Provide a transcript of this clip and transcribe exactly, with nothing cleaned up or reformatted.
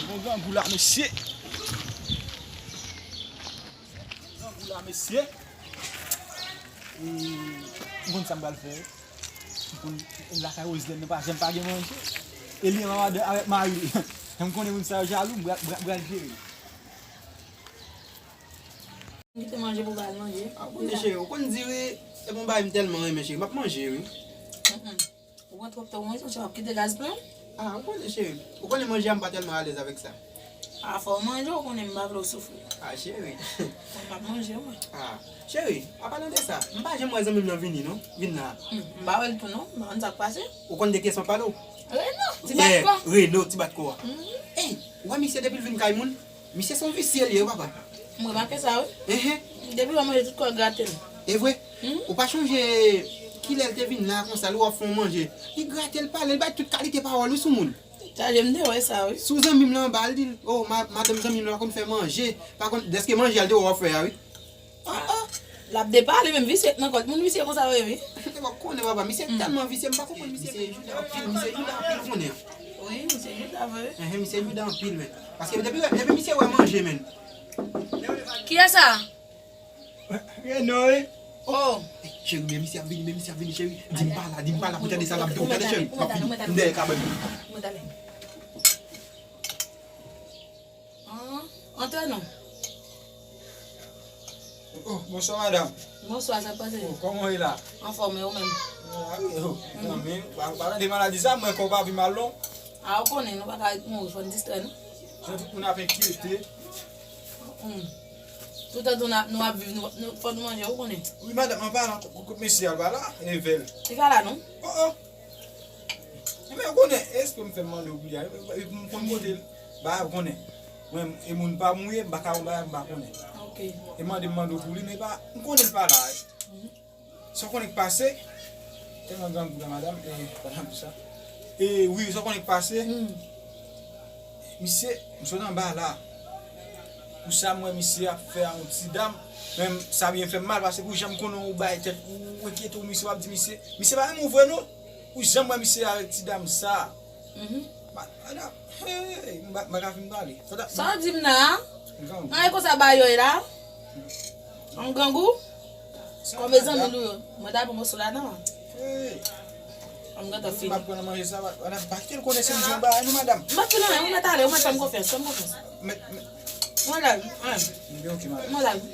Yon grangou la, mesye. Grangou la, mesye. E, m konn sa m pral fè. M konn lakay Roselèn nan pa janm pa gen manje. E li anba madanm avèk mari l. M konnen moun sa yo jalou, m pral, m pral, m pral jere. M kite manje pou ba l manje. A, ou konnen, cheri, ou konn di wi, se bon bagay m tèlman renmen, cheri. M ap manje, wi. Mm, mm. Ou pran twòp tan, ou manje, w ap kite gaz pran? A, ou konnen, cheri. Ou konnen manje a, m pa tèlman alèz avèk sa. A, fò w manje, ou konnen m pa vle w soufri. A, cheri. Mwen, m ap manje, mwen. A, cheri, an palan de sa, m pa janm wè zanmi m nan vini, non. Vin la. Hmm, m pa wè l tou, non. M pa konn sa k pase. Ou konn de kiyès m ap pale w? Reno, ti bat kò. Reno, ti bat kò a. Hmm. Ey, ou wè misye depi l vin kay moun? Misye se yon visye li ye, wi, papa. M remake sa, wi. Enhen. Depi lè manje tout kò grate l. E vre? Hmm? Ou pa chonje kilè l te vin la konsa, lè w ap fè yon manje. Li grate l, pale, li bay tout kalite pawòl, wi, sou moun. Sa, jem te wè sa, wi. Sou zanmi m lan anba, l di, oh, ma-, madanm zanmi m lan pa konn fè manje. Pa konn, dèske manje a l te wè w ap fè a, wi. Ah, ah. L ap depale, menm visye nan kòt moun, visye konsa, wi, wi. Epa, w konnen, papa, misye tèlman visye, m pa konprann misye. Misye jouda anpil, misye jouda anpil, ou konnen. Wi, misye jouda vre. Enhen, misye jouda anpil, men. Paske depi, depi misye wè manje, men. Kiyès sa? Reno, wi. Oh. Cheri, men misye ap vini, men misye ap vini, cheri. Di m pa la, di m pa la, pou tande sa l ap di w, tande, cheri. M ap vini, m dèyè kabòn. Mwen tande. Ah, antre non. Oh, bonswa, madanm. Bonswa, sa k pase? Oh, kòman w ye la? Anfòm, e ou menm? Ah, wi, oh, zanmi, pa, pa tande maladi sa, mwen kò pa pi mal, non. Ah, ou konnen, nou pa ka ret mouri, fò n distrè nou. Jan tout moun ap enkyete. Hmm. Toutan tou n ap, nou ap viv, nou, nou, fò n manje, ou konnen. Wi, madanm, an palan, kout mesye a, l pa la, e vèl. Li pa la, non? Oh, oh. Enben, ou konnen, espre m fè m mande w pou li a, epi m konn kote l. Ba, ou konnen. Mwen, e moun pa m ou ye, m pa ka wè bagay m pa konnen. Ok. E mande m mande w pou li, men pa, m konnen l pa la. Mhm. Sa w konnen k pase? Tèlman grangou la, madanm, e, pa nan sa. E, wi, sa w konnen k pase? Hmm. Misye, m sot anba la. Pou sa m wè misye ap fè a yon ti dam, men sa byen fè m mal, paske pou jan m konnen w bay tèt ou, ou enkyete w, misye, w ap di misye, misye pa renmen w vre non. Pou jan m wè misye avèk ti dam sa. Mhm. Ma-, madanm, hey, m pa, m pa ka fin pale. Sa w di m nan? Grangou. An, e konsa bagay yo ye la? An grangou? Kòm e zanmi nou yo. Mwen ta pran moso ladan. Hey. An m gentan fini. M ap pran nan manje sa, madanm, pa kite l konnen se m di yon bagay, non, madanm. M ap fini, ou mèt ale, ou mèt fè m konfyans, fè m konfyans. Mèt, mèt. Mwen la, wi. Mwen la, wi.